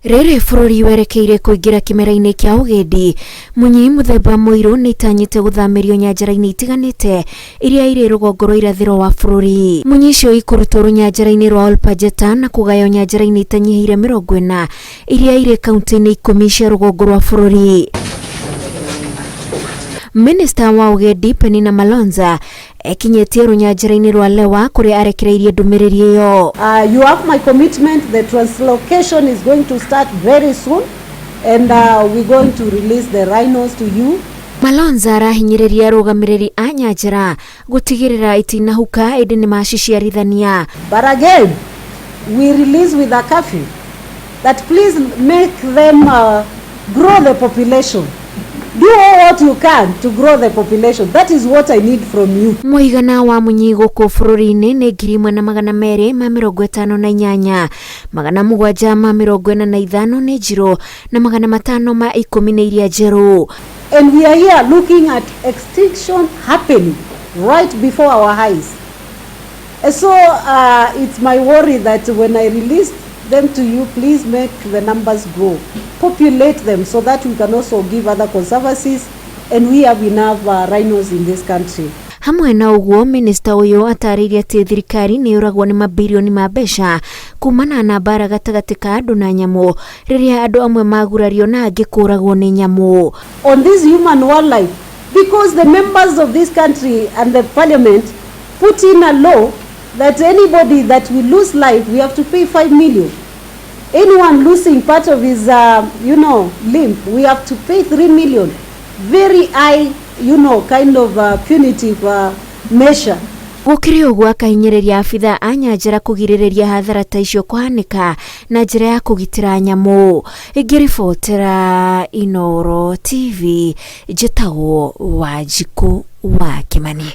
Rĩrĩ bũrũri werekeire kũingĩra kĩmera-inĩ kĩa ũgendi, munyi mũthemba mũirũ nĩ itanyĩte gũthamĩrio nyanjara-inĩ itiganĩte iria irĩ rũgongo rwa irathĩro wa bũrũri. Munyi icio ikũrutwo rũnyanjara-inĩ rwa Olpajeta na kũgaywo nyanjara-inĩ itanyihĩire 40 iria irĩ kauntĩ-inĩ 10 cia rũgongo rwa bũrũri. Minista wa ũgendi Penina Malonza ekinyĩtie rũnyanjara-inĩ rwa Lewa kũrĩa arekereirie ndũmĩrĩri ĩyo. You have my commitment, the translocation is going to start very soon and we're going to release the rhinos to you. Malonza arahinyĩrĩria arũgamĩrĩri a nyanjara gũtigĩrĩra itinahuka ĩndĩ nĩ maciciarithania. But again, we release with a curfew that please make them grow the population. Do all what you can to grow the population. That is what I need from you. Mũigana wa munyi gũkũ bũrũri-inĩ nĩ 1258, 745 nĩ njirũ na 510 nĩ iria njerũ. And we are here looking at extinction happening right before our eyes. So it's my worry that when I release them to you, please make the numbers grow. Populate them so that we can also give other conservancies and we have enough rhinos in this country. Hamwe na ũguo, minista ũyũ atarĩirie atĩ thirikari nĩ yũragwo nĩ mabirioni ma mbeca kumana na mbara gatagatĩ ka andũ na nyamũ rĩrĩa andũ amwe magurario na angĩ kũragwo nĩ nyamũ. On this human wildlife, because the members of this country and the parliament put in a law that anybody that will lose life, we have to pay 5 million. Anyone losing part of his, limb, we have to pay 3 million. Very high, kind of punitive measure. Gũkĩrĩ ũguo akahinyĩrĩria abithaa a nyanjara kũgirĩrĩria hathara ta icio kũhanĩka na njĩra ya kũgitĩra nyamũ. Ngĩribotera Inooro TV, njĩtagwo Wanjikũ wa Kĩmani.